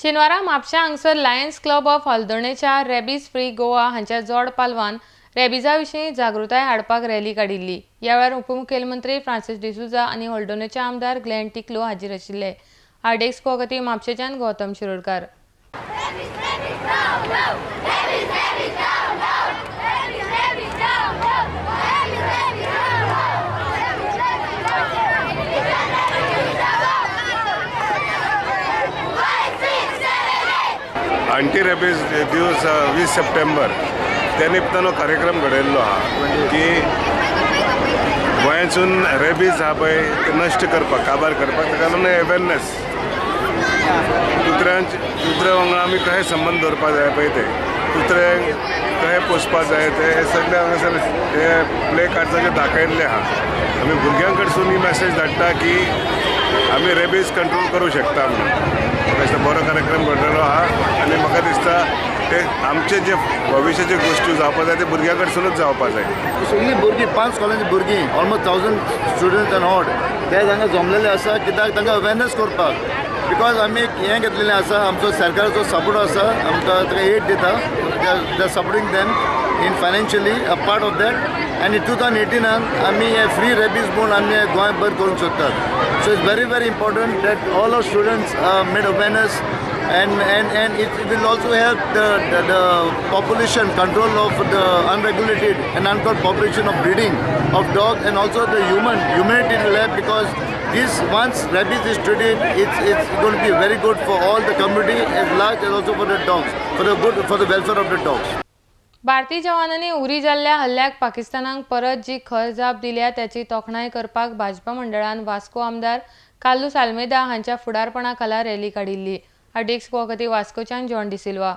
शेनवारा म्हापशा हांगसर लायन्स क्लब ऑफ हळदोणेच्या रेबीज फ्री गोवा हांच्या जोड पालवान रेबिजा विशीं जागृताय हाडपाक रॅली काडिल्ली. ह्या वेळार उपमुखेलमंत्री फ्रांसीस डिसोझा आनी हळदोणेचे आमदार ग्लॅन टिकलो हाजीर आशिल्ले. आरडीएक्स खातीर म्हापशेच्यान गौतम शिरोडकार. अँटी रेबीज दिवस 20 सप्टेंबर त्या निमतान कार्यक्रम घडयल्लो आहा की गोंयांतसून रेबीज आहा पळय ते नश्ट करपाक, काबार करपाक, ताका लागून अवेरनेस कुत्र्या वांगडा आमी कशें संबंद दवरपाक जाय पळय, ते कुत्रे कशें पोसपाक जाय ते हे सगळे हांगासर हे प्ले कार्ड्साचेर दाखयल्ले आहा. आमी भुरग्यां कडसून ही मॅसेज धाडटा की आमी रेबीज कंट्रोल करूं शकता म्हणून. म्हाका दिसता बरो कार्यक्रम घडलेलो आहा आनी म्हाका दिसता ते आमचे जे भविश्याच्यो गोश्टी जावपा जाय ते भुरग्यां कडसुनूच जावपा जाय. सगळीं भुरगीं 5 कॉलेजी भुरगीं ऑलमोस्ट 1000 स्टुडंट्स एंड ऑड ते तांकां जमलेले आसा कित्याक तांकां अवेरनेस करपाक. Because आमी एक हें घेतलेलें आसा, आमचो सरकाराचो सपोर्ट आसा, आमकां ताका एड दिता, they are supporting them in financially a part of that. आनी 2018 आमी हे फ्री रेबीज म्हूण आमी गोंयभर करूंक सोदतात. So it's very very important that all our students made awareness and it will also help the population control of the unregulated and uncontrolled population of breeding of dog and also the humanity will help because this once rabies is treated it's going to be very good for all the community as large as also for the dogs, for the good, for the welfare of the dogs. भारतीय जवानांनी उरी जाल्ल्या हल्ल्याक पाकिस्तानाक परत जी खर जाप दिल्या त्याची तोखणाय करपाक भाजपा मंडळान वास्को आमदार कार्लुस आल्मेदा हांच्या फुडारपणा खाला रॅली काडिल्ली. आरडीएक्स खातीर वास्कोच्यान जॉन डिसिल्वा.